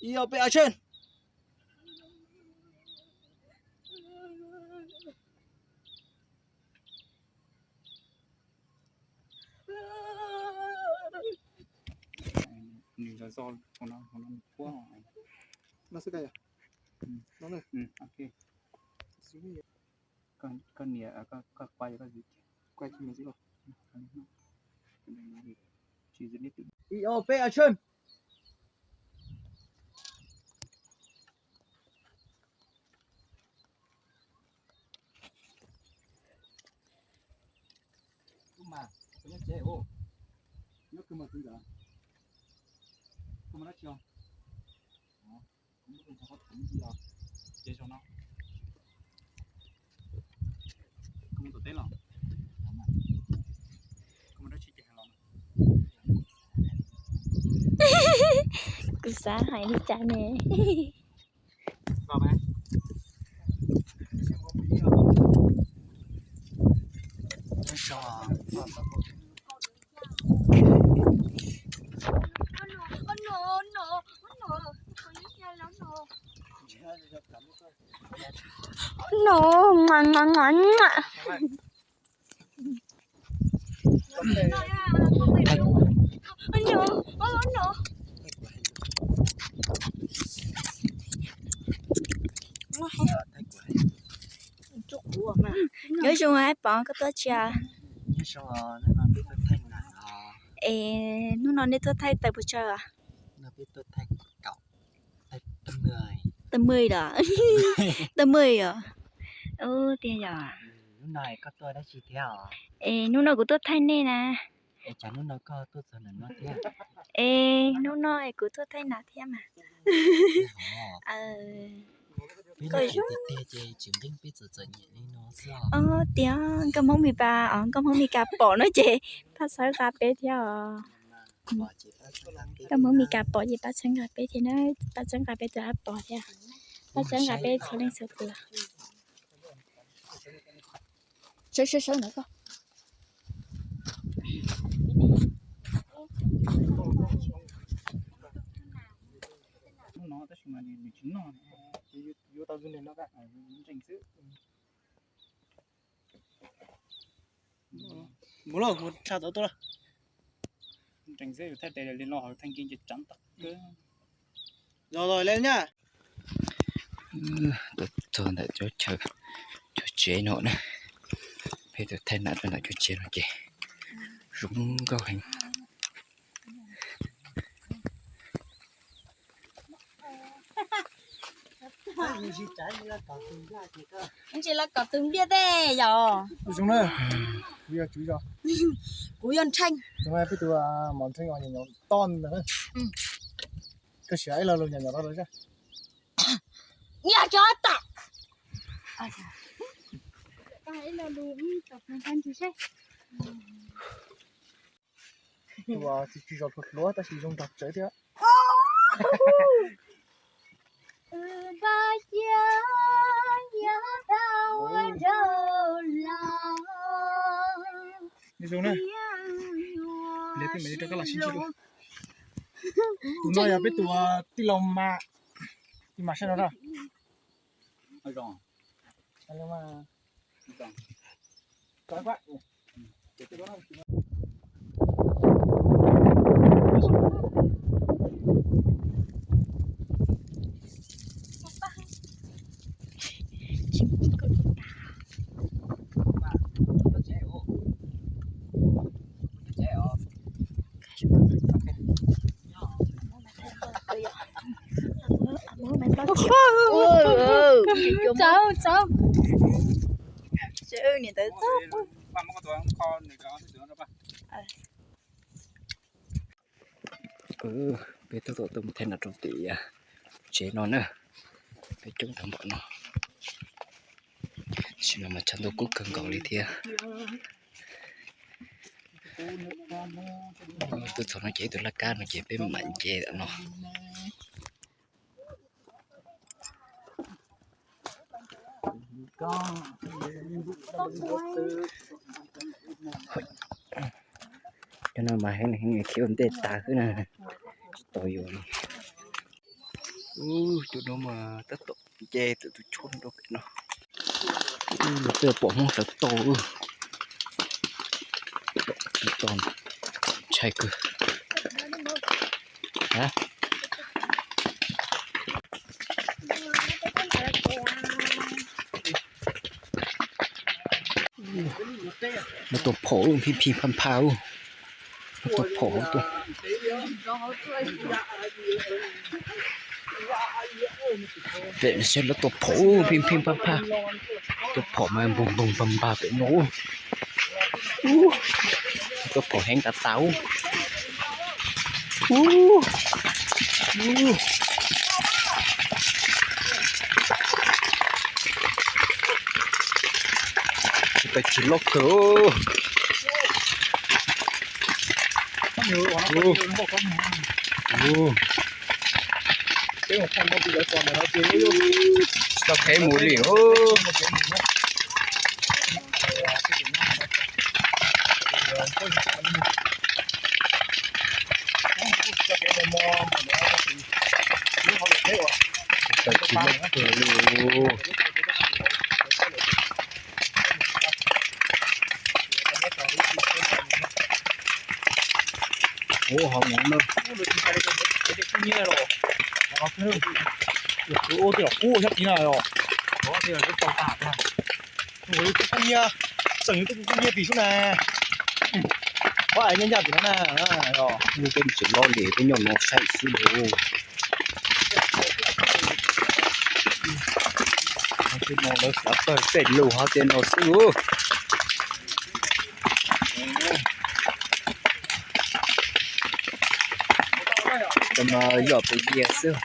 Ib ob peb action. Nws zov zog, no xwb ka yog? No, ok. Koj nias, koj quay koj, quay tsis nias xwb los. Ib ob peb action. Ub mas, koj nyob tsev os. Nyob kawg mas txiv ntxawm. Koj mus dab tsi os? Kuv muab tus ntxhais qhov thaum ntxi os. Ces zaum no koj mus tom teb los? Koj mus dab tsi ces los? Kuv xav hais li cas ne? No, nyob zoo, Pov, koj tuaj tsi? Es hnub no nej tuaj thaij tawm pes tsawg? Tawm mej los? Tiag yog. Es hnub no kuv tuaj thaij nej na. Es hnub no es kuv tuaj thaij nas thiab mas. Tiag, nkauj Hmoob Mes Kas, nkauj Hmoob Mes Kas pom no ces pab txhawb nqa peb thiab os. Nkauj Hmoob Mes Kas pom ces pab txhawb nqa peb thiab na, pab txhawb nqa peb tus Ab Pov thiab, pab txhawb nqa peb txhua leej txhua tus. Sawv sawv sawv ntawd koj. Hnub no tab sis mas nws tsis noj, yuav tau tus nws noj, ntseeg xwb. Mus lauj, mus tsa tau tuaj lauj. Ntseeg xwb, thaij tes li no ho thaij nki ces tsam tag. Los los li nyaj. Tuaj txog ntawm cov chaw, cov tsev no na. Peb tuaj thaij nas rau ntawm cov tsev no ces zoo nkauj heev. Tsis los kom tus npiaj tej yom. Kuv yog tswv zos. Kuv yog Ntsheej. Peb tus mos Ntsheej os, nyuam nyuam toj ntawd. Koj siab ib lo lus nyuam nyuam toj lus. Nyiaj cov tas. Tus tsis tsis zos hluas hluas tab sis zoo nrog tsawv thiab. Zoo na. Tus no yog peb tus tij laug Mas, tij Mas sab no na. Txaus, txaus. Niam ntawd txaus. Peb tab tom tuaj mus thaij nas rau tim tsev no na. Peb coob tag npaum no. Tam sim no mas tshav ntuj kub kawg nkaus li thiab. Tuaj txog no ces ib tug laj kab no ces peb mam nce no. Cov no mas heev heev, khiav ua ntej tas xwb na, tsis tau yuav li. Ub, cov no mas tab tom nce tawm tus tshuaj rau pem no. Ub, peb pom Hmoob sawv tau, sawv tau, ntshai kawg. Lawv tua phom phij phij phaj phaj, lawv tua phom tuaj. Pem no saib lawv tua phom phij phij phaj phaj, tua phom mas npog npog npag npag pem no. Tua phom heev tas tas. Tais tsis loj kawg. Txog qheb mus li os. Tais tsis loj kawg li. Ua hauv no na. Ua tej los kub sab tid na os. Ua tej kub nyiab, tseem yog tej kub nyiab tim sub na. Pab es nyob ncaj tim no na. Lub teb tsis loj li, peb nyob no saib xwb lauj. Tej no lawv xav pawg tej lus hov tej no xwb lauj. Cov no yog pes yias xwb.